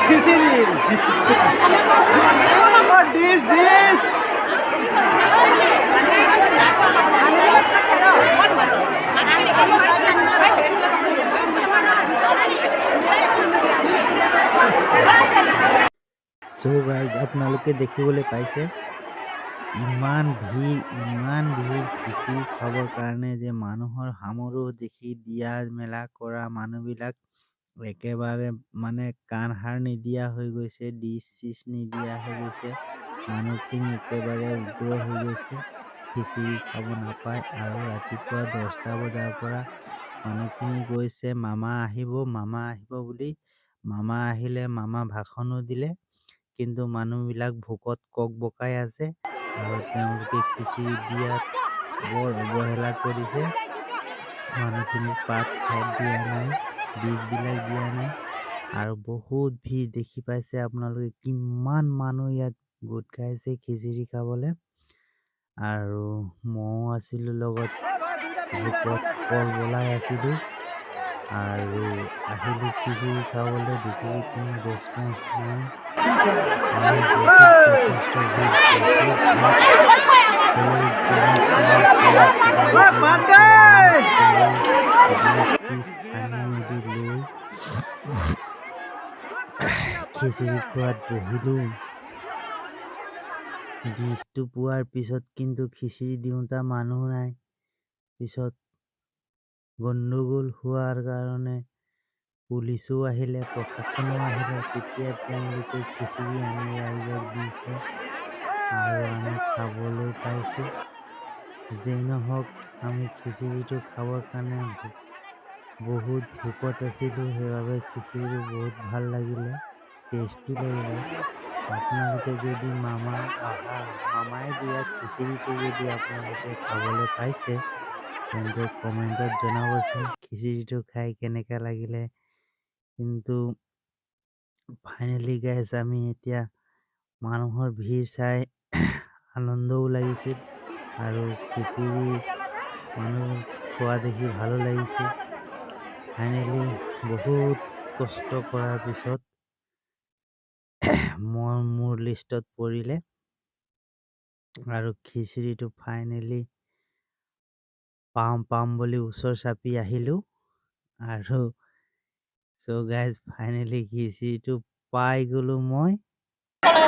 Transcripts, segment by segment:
খিচিৰি dish dish. চ' guys, আপোনালোকে দেখিবলৈ পাইছে ইমান ভিৰ, ইমান ভিৰ খিচিৰি খাবৰ কাৰণে যে মানুহৰ সমাৰোহ দেখি দিয়া মেলা কৰা মানুহবিলাক একেবাৰে মানে কাণ সাৰ নিদিয়া হৈ গৈছে, ডিছ চিছ নিদিয়া হৈ গৈছে। মানুহখিনি একেবাৰে উগ্ৰ হৈ গৈছে খিচিৰি খাব নাপায়। আৰু ৰাতিপুৱা 10টা বজাৰ পৰা মানুহখিনি গৈছে, মামা আহিব, মামা আহিব বুলি। মামা আহিলে, মামা ভাষণো দিলে, কিন্তু মানুহবিলাক ভোকত কক বকাই আছে আৰু তেওঁলোকে খিচিৰি দিয়াত বৰ অৱহেলা কৰিছে। মানুহখিনিক পাত চাত দিয়া নাই, ডিছবিলাক দিয়া নাই আৰু বহুত ভিৰ দেখি পাইছে আপোনালোকে, কিমান মানুহ ইয়াত গোট খাইছে খিচিৰি খাবলৈ। আৰু ময়ো আছিলোঁ লগত, ভোকত কলবলাই আছিলোঁ আৰু আহিলোঁ খিচিৰি খাবলৈ। দেখিছোঁ কোনো ৰেচপন্স নাই, মানুহ বহুত যথেষ্ট ভিৰ, বহুত ভিৰ। হ'লেও যেনে তেনে কৰি কিবা কিবি ডিছ চিছ আনি মেলি লৈ খিচিৰি খোৱাত বহিলোঁ। ডিছটো পোৱাৰ পিছত কিন্তু খিচিৰি দিওঁতা মানুহ নাই। পিছত গণ্ডগোল হোৱাৰ কাৰণে পুলিচো আহিলে, প্ৰশাসনো আহিলে, তেতিয়া তেওঁলোকে খিচিৰি আনি ৰাইজক দিছে আৰু আমি খাবলৈ পাইছোঁ। যেই নহওক, আমি খিচিৰিটো খাবৰ কাৰণে বহুত ভোকত আছিলোঁ, সেইবাবে খিচিৰিটো বহুত ভাল লাগিলে, টেষ্টি লাগিলে। আপোনালোকে যদি মামা অহা মামাই দিয়া খিচিৰিটো যদি আপোনালোকে খাবলৈ পাইছে, তেন্তে কমেণ্টত জনাবচোন খিচিৰিটো খাই কেনেকুৱা লাগিলে। কিন্তু ফাইনেলি গাইজ, আমি এতিয়া মানুহৰ ভিৰ চাই আনন্দও লাগিছিল আৰু খিচিৰি মানুহ খোৱা দেখি ভালো লাগিছে। ফাইনেলি বহুত কষ্ট কৰাৰ পিছত মই মোৰ লিষ্টত পৰিলে আৰু খিচিৰিটো ফাইনেলি পাম পাম বুলি ওচৰ চাপি আহিলোঁ আৰু চ' গাইজ, ফাইনেলি খিচিৰিটো পাই গ'লোঁ মই।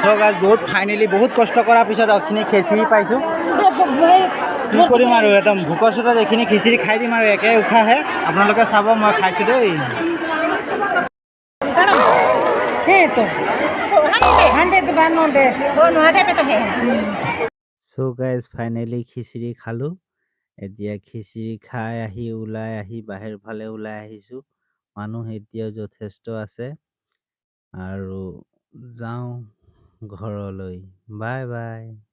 চ' গাইজ, বহুত ফাইনেলি বহুত কষ্ট কৰাৰ পিছত এইখিনি খিচিৰি পাইছোঁ। কি কৰিম আৰু, একদম ভোকৰ চোতত এইখিনি খিচিৰি খাই দিম আৰু একে উশাহে। আপোনালোকে চাব, মই খাইছোঁ দেই। তো 100 বানো দে। চ' গাইজ, ফাইনেলি খিচিৰি খালোঁ। এতিয়া খিচিৰি খাই আহি ওলাই আহি বাহিৰ ফালে ওলাই আহিছোঁ। মানুহ এতিয়াও যথেষ্ট আছে আৰু যাওঁ ঘৰলৈ। Bye bye.